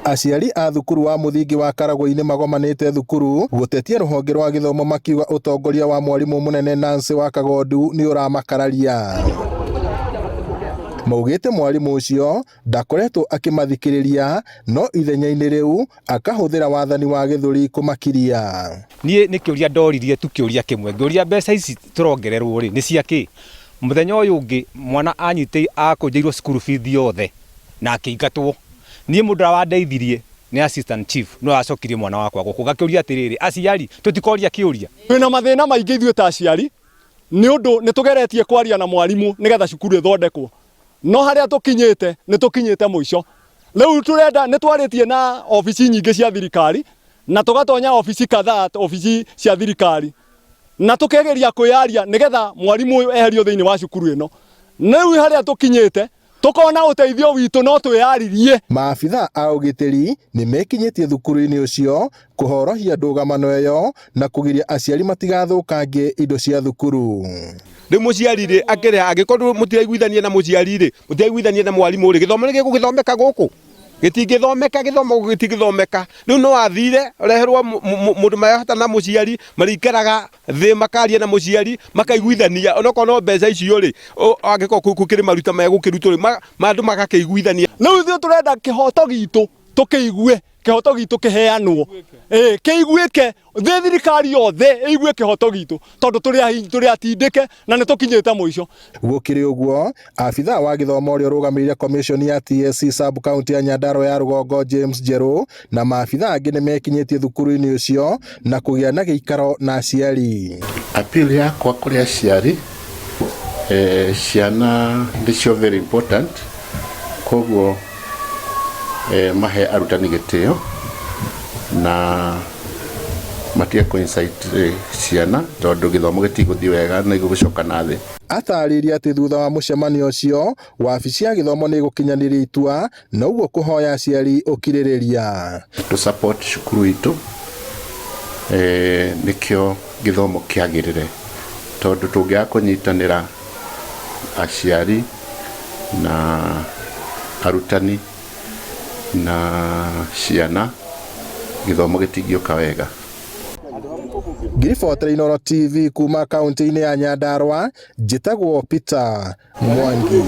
Aciari a thukuru wa mũthingi wa Karagũ-inĩ magomanĩte thukuru gũtetia rũhonge rwa gĩthomo makiuga ũtongoria wa mwarimũ mũnene Nancy wa Kagondu nĩ ũramakararia. Maugĩte mwarimũ ũcio ndakoretwo akĩmathikĩrĩria no ithenya-inĩ rĩu akahũthĩra wathani wa gĩthũri kũmakiria. Niĩ nĩ kĩũria ndoririe tu kĩũria kĩmwe, ngĩũria mbeca ici tũrongererwo rĩ, nĩ cia kĩ? Mũthenya ũyũ ũngĩ mwana anyitĩi akũnjĩirwo cukuru bithi yothe na akĩingatwo. Niĩ mũndũ ũrĩa wandeithirie nĩ assistant chief nĩwe wacokirie mwana wakwa gũkũ. Ngakĩũria atĩrĩrĩ, aciari tũtikoria kĩũria? Twĩna mathĩna maingĩ ithuĩ ta aciari nĩ ũndũ nĩ tũgeretie kwaria na mwarimũ nĩgetha cukuru ĩthondekwo no harĩa tũkinyĩte nĩ tũkinyĩte mũico. Rĩu tũrenda nĩ twarĩtie na obici nyingĩ cia thirikari na tũgatonya obici kadhaa obici cia thirikari na tũkegeria kwĩyaria nĩgetha mwarimũ ũyũ eherio thĩinĩ wa cukuru ĩno. Rĩu harĩa tũkinyĩte tũkona ũteithio witũ no twĩyaririe. Maabithaa a ũgitĩri nĩ mekinyĩtie thukuru-inĩ ũcio kũhorohia ndũgamano ĩyo na kũgiria aciari matigathũkangie indo cia thukuru. Rĩu mũciari rĩ akĩrĩha angĩkorwo mũtiraiguithania na mũciari rĩ mũtiraiguithania na mwarimũ rĩ gĩthomo nĩ gĩgũgĩthomeka gũkũ gĩtingĩthomeka gĩthomo gĩtingĩthomeka rĩu no athire reherwo mũndũ marahota na mũciari marĩikaraga thĩ makaria na mũciari makaiguithania onokorwo no mbeca icio rĩ angĩkorwo gũkĩrĩ maruta megũkĩrutwo rĩ andũ magakĩiguithania. Rĩu ithuĩ tũrenda kĩhoto gitũ tũkĩigue kĩhoto gitũ kĩheanwo ĩĩ kĩiguĩke thĩ thirikari yothe ĩigue kĩhoto gitũ tondũ tũrĩ atindĩke na nĩ tũkinyĩte mũico. Gũkĩrĩ ũguo, abithaa wa gĩthomo ũrĩa ũrũgamĩrĩire commission ya TSC sub county ya Nyandarua ya rũgongo James Njerũ na maabithaa angĩ nĩ mekinyĩtie thukuru-inĩ ũcio na kũgĩa na gĩikaro na aciari. Appeal yakwa kũrĩ aciari eh, ciana nĩcio very important koguo eh, mahe arutani gĩtĩo na matige kũ incite eh, ciana tondũ gĩthomo gĩtigũthiĩ wega na gĩgũcoka na thĩ. Atarĩirie atĩ thutha wa mũcemanio ũcio, wabici ya gĩthomo nĩ ĩgũkinyanĩria itua na ũguo kũhoya aciari ũkirĩrĩria. Tũ support cukuru itũ eh, nĩkĩo gĩthomo kĩagĩrĩre tondũ tũngĩaga kũnyitanĩra aciari na arutani na ciana gĩthomo gĩtingĩũka wega. Ngiribotera Inooro TV kuma kaunti-inĩ ya Nyandarua, njĩtagwo Peter Mwangi.